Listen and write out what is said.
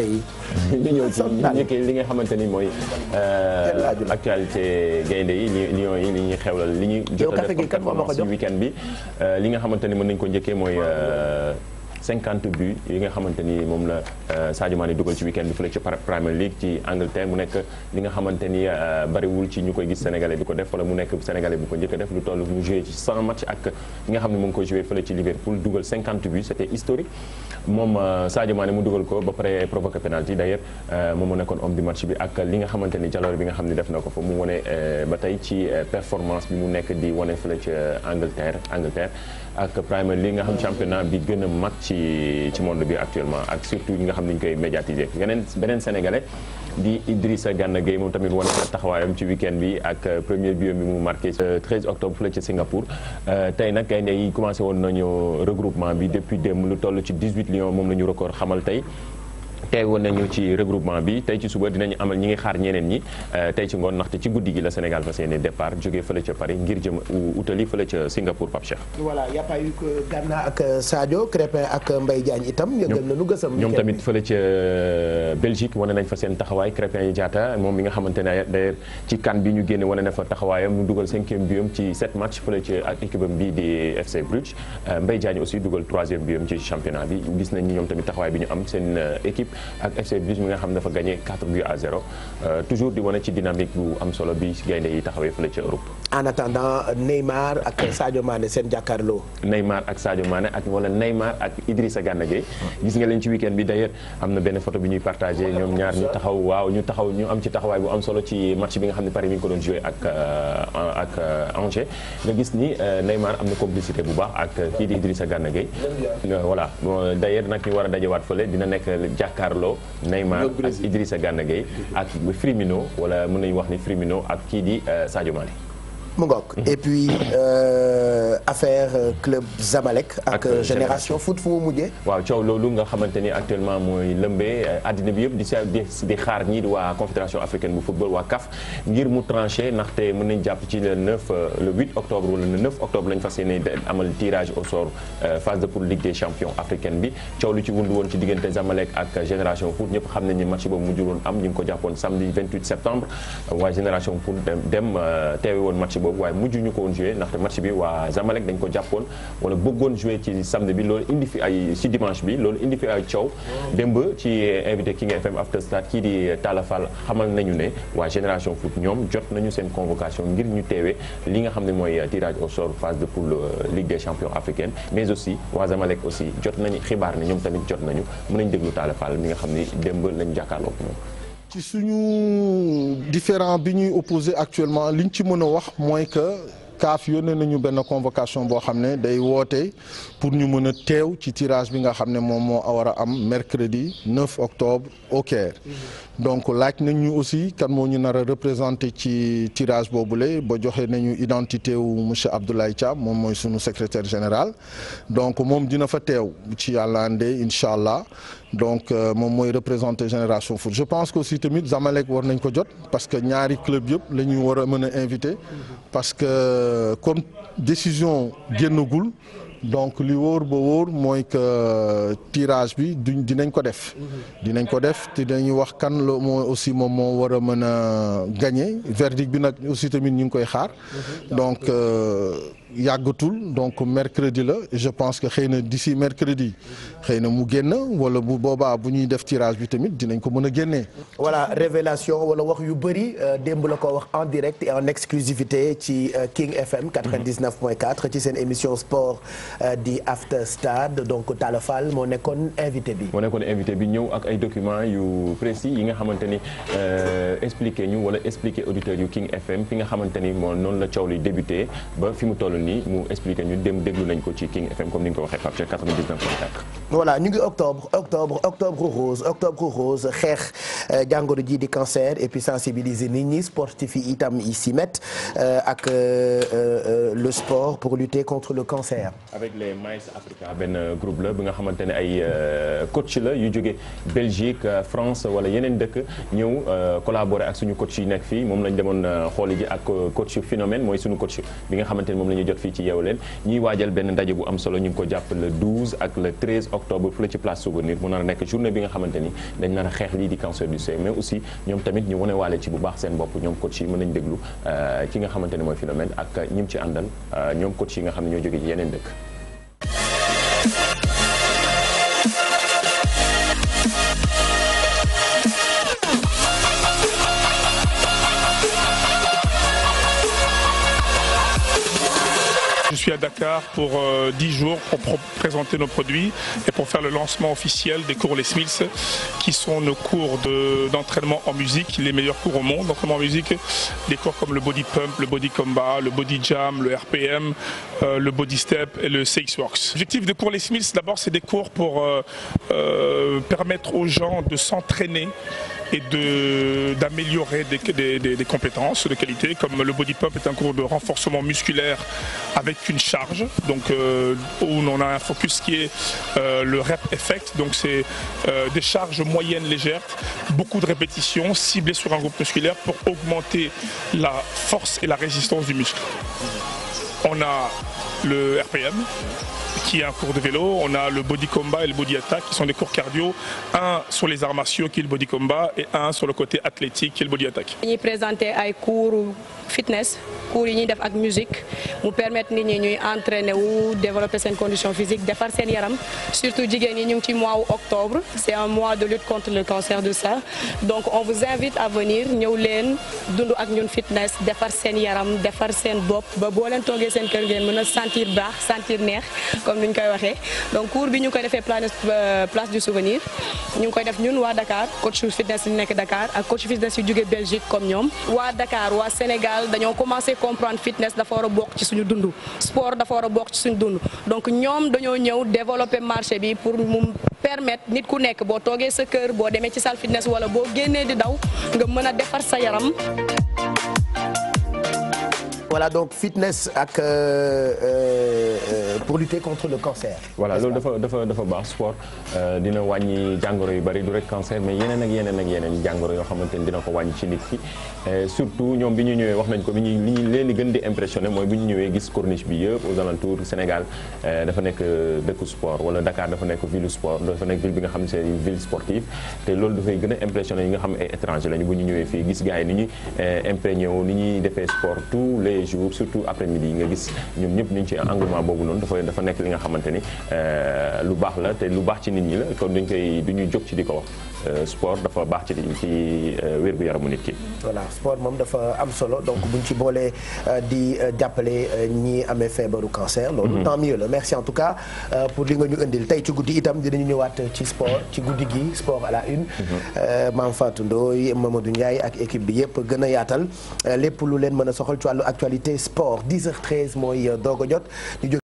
ñu ñëw ci njëkkee li nga xamante ni mooy actualité gaynde yi Lions yi li ñuy xewlal li ñuy jot a def performance ci week-end bi li nga xamante ni mën nañ ko njëkkee mooy 50 buts yi nga xamante ni moom la Sadio Mané dugal ci week-end bi fële ci Premier League ci Angleterre mu nekk li nga xamante ni bariwul ci ñu koy gis sénégalais di ko def wala mu nekk sénégalais bu ko njëkk a def lu toll mu joué ci 100 match ak ñi nga xam ne mu ngi ko joué fële ci Liverpool dugal 50 buts c'était historique moom Sadio Mané mu dugal ko ba pare provoqué penalty d'ailleurs moom mu nekkoon homme du match bi ak li nga xamante ni jaloor bi nga xam ne def na ko fa mu wane ba tey ci performance bi mu nekk di wane fële ci Angleterre ak Premier League nga xam championnat bi gën a mag ci monde bi actuellement ak surtout ñi nga xam ne ñu koy médiatiser beneen sénégalais di Idrissa Gana Gueye moom tamit wane na taxawaayam ci week-end bi ak premier but bi mu marqué 13 octobre fële ci Singapour tey nag gaynde yi commencé woon nañu regroupement bi depuis démb lu toll ci 18 lions moom la ñu record xamal tey teewoon nañu ci regroupement bi tey ci suba dinañu amal ñi ngi xaar ñeneen ñi tey ci ngoon ndaxte ci guddi gi la Sénégal fas yéene départ jógee fële ca Paris ngir jëm utali fële ca Singapour Pape Cheikh. voilà y a pas eu que Gana ak Sadio Crépin ak Mbaye Diagne itam. yëngal nañu gësam. ñoom tamit fële ca Belgique wane nañ fa seen taxawaay Crépin Diatta moom mi nga xamante ne d'ailleurs ci CAN bi ñu génne wane na fa taxawaayam mu dugal 5e butam ci 7 matchs fële ca ak équipe am bii di FC Bruges Mbaye Diagne aussi dugal 3e butam ci championnat bi gis nañ ni ñoom tamit taxawaay bi ñu am seen équipe. ak FC Bruges mi nga xam dafa gagné 4 buts à 0 toujours di wane ci dynamique bu am solo bi gaynde yi taxawee fële ca Europe. en attendant Neymar ak Sadio Mané seen jàkkaarloo. Neymar ak Sadio Mané ak wala Neymar ak Idrissa Gana Gueye gis nga leen ci week-end bi d'ailleurs am na benn photo bi ñuy partagé ñoom ñaar ñu taxaw ñu am ci taxawaay bu am solo ci match bi nga xam ne Paris mi ngi ko doon joué ak Angers nga gis ni Neymar am na complicité bu baax ak kii di Idrissa Gana Gueye voilà d'ailleurs nag ñu war a dajewaat fële dina nekk jàkkaarloo Neymar ak Idrissa Gana Gueye ak Firmino wala mën nañu wax ni Firmino ak kii di Sadio Mané. mu ngoog et puis affaire club Zamalek ak Génération Foot fu mu mujjee. waaw coow loolu nga xamante ni actuellement mooy lëmbee àddina bi yëpp di xaar ñii di waa Confédération africaine bu football waa CAF ngir mu tranché ndaxte mën nañ jàpp ci le 8 octobre wala le 9 octobre lañ fas yéene amal tirage au sort phase de poule Ligue des champions africaine bi coow lu ci wund woon ci diggante Zamalek ak Génération Foot ñëpp xam nañ ni match boobu mujjul woon am ñu ngi ko jàppoon samedi 28 septembre waa Génération Foot dem teewe woon match boobu waaye mujj ñu ko woon joué ndaxte match bi waa Zamalek dañ ko jàppoon wala bëggoon joué ci samedi bi loolu indi fi ay ci dimanche bi loolu indi fi ay coow démb ci invité King FM After Start kii di Talla Fall xamal nañu ne waa Génération Foot ñoom jot nañu seen convocation ngir ñu teewee li nga xam ne mooy tirage au sort phase de poule Ligue des champions africaine mais aussi waa Zamalek aussi jot nañu xibaar ne ñoom tamit jot nañu mën nañ déglu Talla Fall mi nga xam ni démb lañ jàkkaarloo ko moom. ci suñu différent bi ñuy opposé actuellement liñ ci mën a wax mooy que CAF yónnee nañu benn convocation boo xam ne day woote pour ñu mën a teew ci tirage bi nga xam ne moom moo war a am mercredi 9 octobre au Caire. donc laaj nañ ñu aussi kan moo ñu nar a représenté ci tirage boobule ba joxe nañu identité wu monsieur Abdoulaye Thiam moom mooy sunu secrétaire général donc moom dina fa teew ci yàlla andee incha allah donc moom mooy représenté Génération Foot je pense que aussi tamit Zamalek war nañ ko jot parce que ñaari club yëpp la ñu war a mën a invité parce que comme décision génnagul donc li wóor ba wóor mooy que tirage bi dinañ ko def. dinañ ko def te dañuy wax kan la moo aussi moom moo war a mën a gagné verdict bi nag aussi tamit ñu ngi koy xaar. donc yàggatul donc mercredi la je pense que xëy na d'ici mercredi xëy na mu génn wala bu boobaa bu ñuy def tirage bi tamit dinañ ko mën a génnee. voilà révélation wala wax yu bëri démb la ko wax en direct et en exclusivité ci King FM 99.4 ci seen émission sport di After Stade donc Talla Fall moo nekkoon invité bi. moo nekkoon invité bi ñëw ak ay documents yu précis yi nga xamante ni expliqué ñu wala expliqué auditeurs yu King FM fi nga xamante ni moom noonu la coow li débuté ba fi mu toll nii mu expliqué ñu dem déglu nañ ko ci King FM comme ni nga ko waxee Pape Cheikh 99.4. voilà ñu ngi octobre rose xeex jàngoro ji di cancer et puis sensibiliser nit ñi sportif yi itam yi s'y mettent ak le sport pour lutter contre le cancer. avec les Mice Africa benn groupe la bi nga xamante ne ay coach la yu jóge Belgique France wala yeneen dëkk ñëw collaborer ak suñu coach yi nekk fii moom lañ demoon xooli ji ak coach Phénomène mooy suñu coach bi nga xamante ne moom la ñuy jot fii ci Yeewu Leen ñuy waajal benn ndaje bu am solo ñu ngi ko jàpp le 12 ak le 13 octobre fu la ci place Souvenir mu nar a nekk journée bi nga xamante ni dañ nar a xeex lii di cancer du sein mais aussi ñoom tamit ñu wane waale ci bu baax seen bopp ñoom coach yi mën nañ déglu ki nga xamante ne mooy Phénomène ak ñim ci àndal ñoom coach yi nga xam ne ñoo jóge ci yeneen dëkk. Je suis à Dakar pour 10 jours pour présenter nos produits et pour faire le lancement officiel des cours Les Smiths, qui sont nos cours d'entraînement en musique, les meilleurs cours au monde d'entraînement en musique, des cours comme le body pump, le body combat, le body jam, le RPM, le body step et le CX-Works. L'objectif des cours Les Smiths, d'abord, c'est des cours pour permettre aux gens de s'entraîner et d'améliorer des compétences de qualité, comme le body pump est un cours de renforcement musculaire avec une charge, donc où on a un focus qui est le rep effect, donc c'est des charges moyennes légères, beaucoup de répétitions ciblées sur un groupe musculaire pour augmenter la force et la résistance du muscle. On a le RPM, qui est un cours de vélo, on a le body combat et le body attack qui sont des cours cardio, un sur les arts martiaux qui est le body combat et un sur le côté athlétique qui est le body attack. Ñuy présenter ay cours fitness, cours yi ñuy def ak musique mu permettre nit ñi ñuy entraîner wu développer seen condition physique defar seen yaram surtout jigéen ñi ñu ngi ci mois wu octobre c'est un mois de lutte contre le cancer du sein donc on vous invite à venir ñëw leen dund ak ñun fitness defar seen yaram defar seen bopp ba boo leen toogee seen kër ngeen mën a sentir baax sentir neex comme ni ñu koy waxee donc cours bi ñu koy defee place du Souvenir ñu ngi koy def ñun waa Dakar coach fitness yi nekk Dakar ak coach fitness yu jóge Belgique comme ñoom waa Dakar waa Sénégal dañoo commencé comprendre fitness dafa war a bokk ci suñu dund sport dafa war a bokk ci suñu dund donc ñoom dañoo ñëw développer marché bi pour mu permettre nit ku nekk boo toogee sa kër boo demee ci salle fitness wala boo génnee di daw nga mën a defar sa yaram. Voilà donc fitness ak pour lutter contre le cancer. voilà loolu dafa baax sport dina wàññi jàngoro yu bari du rek cancer mais yeneen ak yeneen jàngoro yoo xamante ni dina ko wàññi ci nit ki surtout ñoom bi ñu ñëwee wax nañ ko bi ñu leen di gën di impressionné mooy bu ñu ñëwee gis corniche bi yëpp aux alentours Sénégal dafa nekk dëkku sport wala Dakar dafa nekk ville sport dafa nekk ville bi nga xam ne c'est une ville sportive te loolu dafay gën a impressionné yi nga xam ay étranger lañu bu ñu ñëwee fii gis gars yi ni ñuy imprégné wu ni ñuy defee sport tous les jours surtout après midi nga gis ñoom ñëpp ñu ci engouement boobu noonu dafa nekk li nga xamante ni lu baax la te lu baax ci nit ñi la kon du ñuy jóg ci di ko wax sport dafa baax ci wér-gu-yaramu nit ki. voilà sport moom dafa am solo donc buñ ci boolee di jàppale ñi amee feebaru cancer. loolu tant mieux la merci en tout cas pour li nga ñu indil tey ci guddi itam dinañu ñëwaat ci sport ci guddi gi sport à la une. Mame Fatou Ndoye Mamadou Ndiaye ak équipe bi yëpp gën a yaatal lépp lu leen mën a soxal ci wàllu actualité sport 10h13 mooy doog a jot.